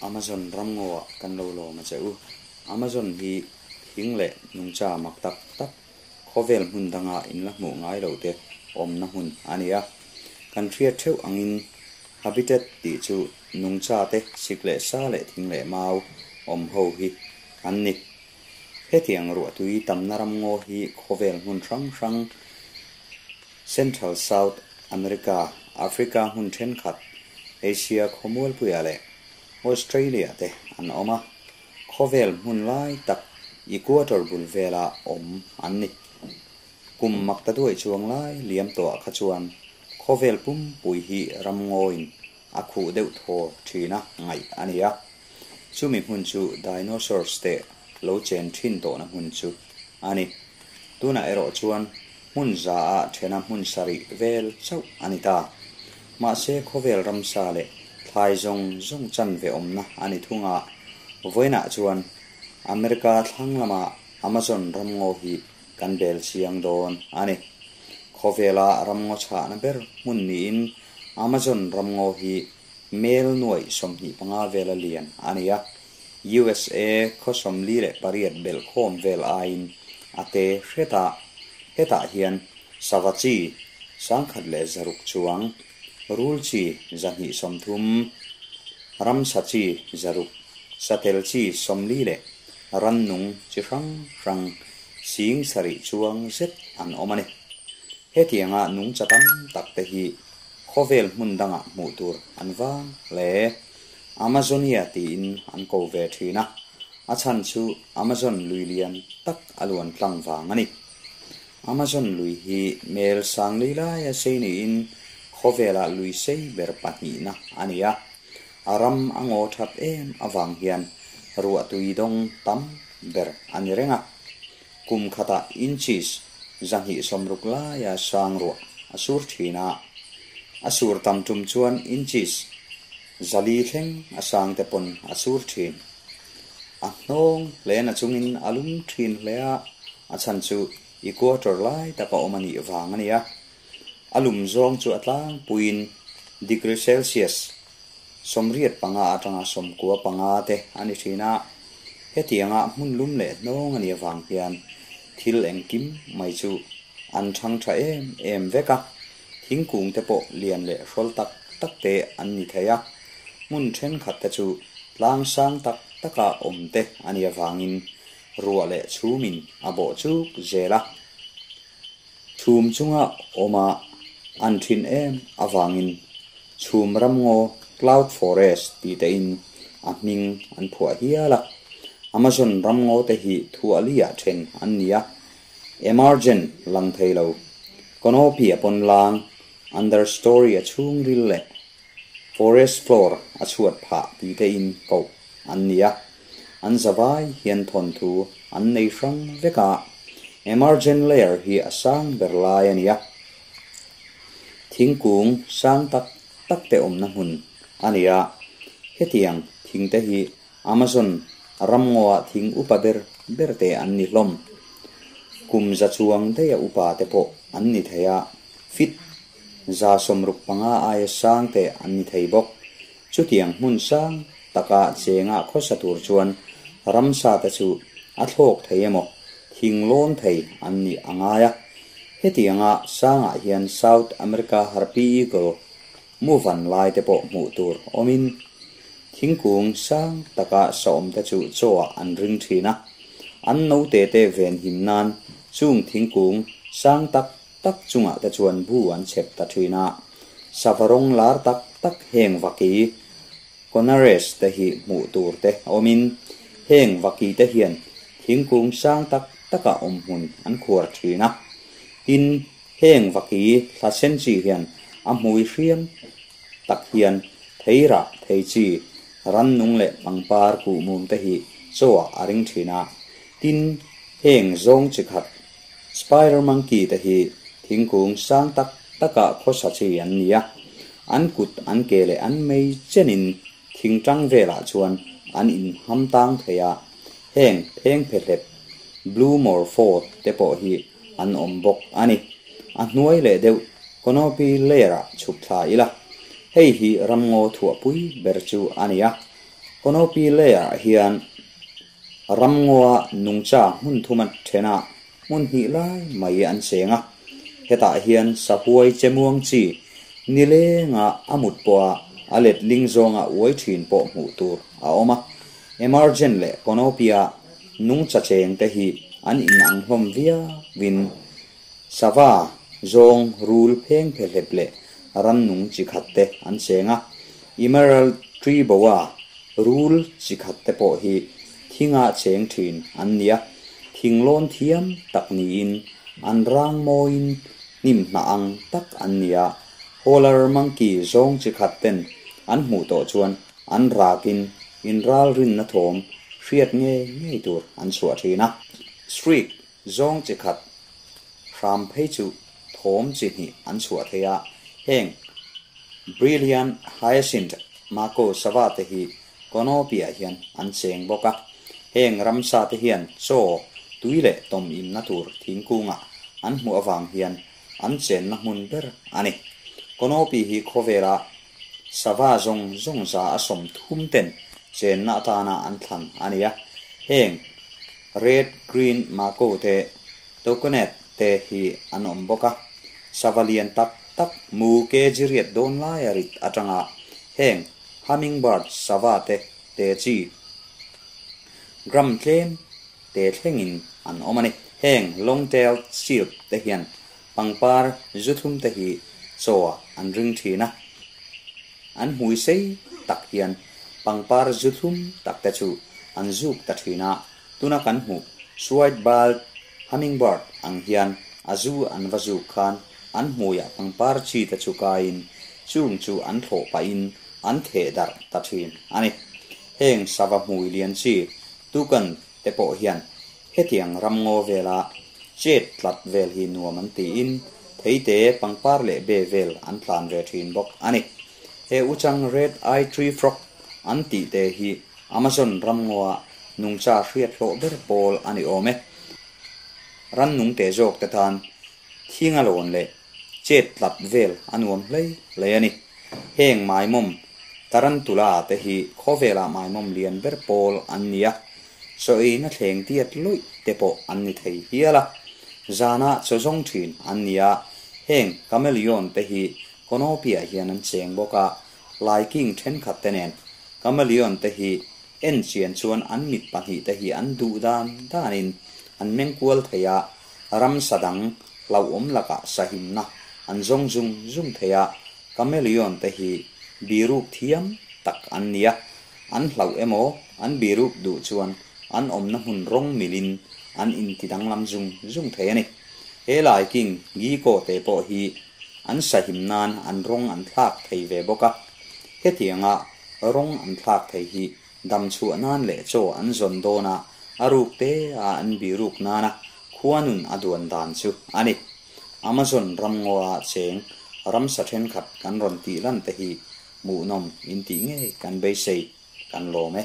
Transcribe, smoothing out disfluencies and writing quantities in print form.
Amazon ramngaw ah kan lo lawm a che u. Amazon hi thing leh nungcha mak tak tak khawvel hmun danga in la hmuh ngai lo te awmna hmun a ni a. Kan hriat theuh angin habitat tih chu nungcha te sik leh sa leh thing leh mau awm ho hi an ni. Hetiang ruahtui tamna ramngaw hi khawvel hmun hrang hrang Central South America, Africa hmun thenkhat, Asia khawmualpuia leh Australia te an awm a, khawvel hmun lai tak Equator bul vela awm an ni. Kum makta duai chuang lai liam tawhah kha chuan khawvel pumpui hi ramngawiin a khuh deuh thaw thina ngaih a ni a. Chumi hmun chu dinosaurs te lo chen thin tawhna hmun chu a ni. Tunah erawh chuan hmun za ah thena hmun sarih vel chauh a ni ta. Mahse khawvel ramsa leh thlai zawng zawng chanve awmna a ni thung a, vawiinah chuan America thlang lama Amazon ramngaw hi kan bel chiang dawn a ni. Khawvela ramngaw chhahna ber hmun niin Amazon ramngaw hi mel nuaih 25 vela lian a ni a, USA khaw 48 belhkhawm vel aiin a te hret a, hetah hian sava chi 1,600 chuang, rul chi 230, ramsa chi 600, satel chi 40 leh rannung chi hrang hrang 7,000 chuang zet an awm a ni. Hetianga nungcha tam tak te hi khawvel hmun dangah hmuh tur an vang hle. Amazonia tiin an ko ve thin a, a chhan chu Amazon lui lian tak a luan tlang vang a ni. Amazon lui hi mel sang li laia sei niin khawvelah lui sei ber pahnihna a ni a, a ram a ngaw that em avang hian ruahtui dawng tam ber a ni reng a. Kum khatah inches 260 laia sang ruah a sur thin a, a sur tam tum chuan inches 400 thleng a sang te pawn a sur thin. A hnawng hle na chungin a lum thin hle a, a chhan chu equator lai taka awm a nih vang a ni a. A lum zawng chu a tlangpuiin degree Celsius 85 atanga 95 te a ni thin a. Hetianga hmun lum leh hnawng a nih avang hian thil engkim mai chu an thang tha em em vek a, thingkung te pawh lian leh hrawl tak tak te an ni thei a, hmun thenkhat te chu tlang sang tak taka awm te a nih avangin ruah leh chhumin a bawh chuk zel a. Chhum chunga awma an thin em avangin chhum ramngaw cloud forest tih tein a hming an phuah hial a. Amazon ramngaw te hi thuahliah then an ni a, emergent lang thei lo, canopy a pawn lang, understory a chhungril leh forest floor a chhuat phah tih tein koh an ni a. An zavai hian thawnthu an nei hrang vek a, emergent layer hi a sang ber lai a ni a. Thingkung sang tak tak te awmna hmun a ni a, hetiang thing te hi Amazon ramngaw ah thing upa ber ber te an ni hlawm. Kum za chuang daih a upa te pawh an ni thei a, feet 165 aia sang te an ni thei bawk. Chutiang hmun sang taka chenga khawsa tur chuan ramsa te chu a thlawk thei emaw thing lawn thei an nih a ngai a. Hetianga sangah hian South America Harpy Eagle mu van lai te pawh hmuh tur awmin thingkung sang taka sawm te chu chaw ah an ring thin a. An note te ven him nan chung thingkung sang tak tak chungah te chuan bu an chhep ta thin a. Sava rawng lar tak tak heng vaki Conares te hi hmuh tur te awmin heng vaki te hian thingkung sang tak taka awm hmun an khuar thin a. Tin, heng vaki thla sen chi hian a hmui hriam tak hian theirah thei chi rannung leh pangpar kuhmum te hi chaw ah a ring thin a. Tin, heng zawng chi khat Spider monkey te hi thingkung sang tak taka khawsa chi an ni a, an kut an ke leh an mei chenin thing tang velah chuan an inham tang thei a, heng pheng phehlep blue morpho te pawh hi an awm bawk a ni. A hnuai leh deuh canopy layer ah chhuk thla ila, hei hi ramngaw thuahpui ber chu a ni a. Canopy layer hian ramngawa nungcha hmun thuma thena hmun hnih lai mai an cheng a. Hetah hian sahuai chemuang chi nilenga a mut pawha a letling zawnga uai thin pawh hmuh tur a awm a. Emergent leh Canopy-a nungcha cheng te hi an inang hlawm viauin sava zawng rul pheng phehlep leh rannung chi khat te an cheng a. Emerald tree boa rul chi khat te pawh hi thinga cheng thin an ni a, thinglawn thiam tak niin an rang mawiin hnim hnah ang tak an ni a. Howler monkey zawng chi khat ten an hmuh tawh chuan an rakin inralrinna thawm hriat ngei ngei tur an chhuah thin a. Shriek zawng chi khat hram phei chu thawm chi hnih an chhuah thei a, heng Brilliant Hyacinth Mako sava te hi Canopy-ah hian an cheng bawk a. Heng ramsa te hian chaw, tui leh tawm inna tur thingkungah an hmuh avang hian an chenna hmun ber a ni. Canopy hi khawvela sava zawng zawng 130 ten chenna atana an thlan a ni a. Heng Red Green Mako te, Toucanet te hi an awm bawk a. Sava lian tak tak mu kg riat dawn laia rit atanga heng Hummingbird sava te te chi gram tlem te thlengin an awm a ni. Heng Long-tailed Silk te hian pangpar zu thum te hi chaw an ring thin a. An hmui sei tak hian pangpar zu thlum tak te chu an zuk ta thin a. Tuna kan hmuh White-billed Hummingbird ang hian a zu an va zuk khan an hmuiah pangpar chi te chu kaiin chung chu an thlawh pahin an theh darh ta thin a ni. Heng sava hmui lian chi toucan te pawh hian hetiang ramngaw vela chet tlat vel hi nuam an tiin theite pangpar leh be vel an tlan ve thin bawk a ni. He uchang red eye tree frog an tih te hi Amazon ramngawa nungcha hriat hlawh ber pawl a ni awm e. Rannung te zawk te tan thinga lawn leh chet tlat vel a nuam hlei hlei a ni. Heng maimawm tarantula te hi khawvelah maimawm lian ber pawl an ni a, chaw eina thleng tiat lawih te pawh an ni thei hial a. Zanah chaw zawng thin an ni a, heng chameleon te hi Canopy-ah hian an cheng bawk a, laiking thenkhat te nen chameleon te hi en chian chuan an mit pahnih te hi an duh dan danin an meng kual thei a, ramsa dang hlauhawm lakah sahimna an zawng zung zung thei a, chameleon te hi biruk thiam tak an ni a, an hlauh emaw an biruk duh chuan an awmna hmun rawng milin an inti danglam zung zung thei a ni. He laiking gecko te pawh hi an sahim nan an rawng an thlak thei ve bawk a, hetianga rawng an thlak thei hi dam chhuah nan leh chaw an zawn dawn a, a ruk te a an biruk nana khuanun a duan dan chu a ni. Amazon ramngawa cheng ramsa thenkhat kan rawn tih lan te hi hmuhnawm in tih ngei kan beisei kan lawm e.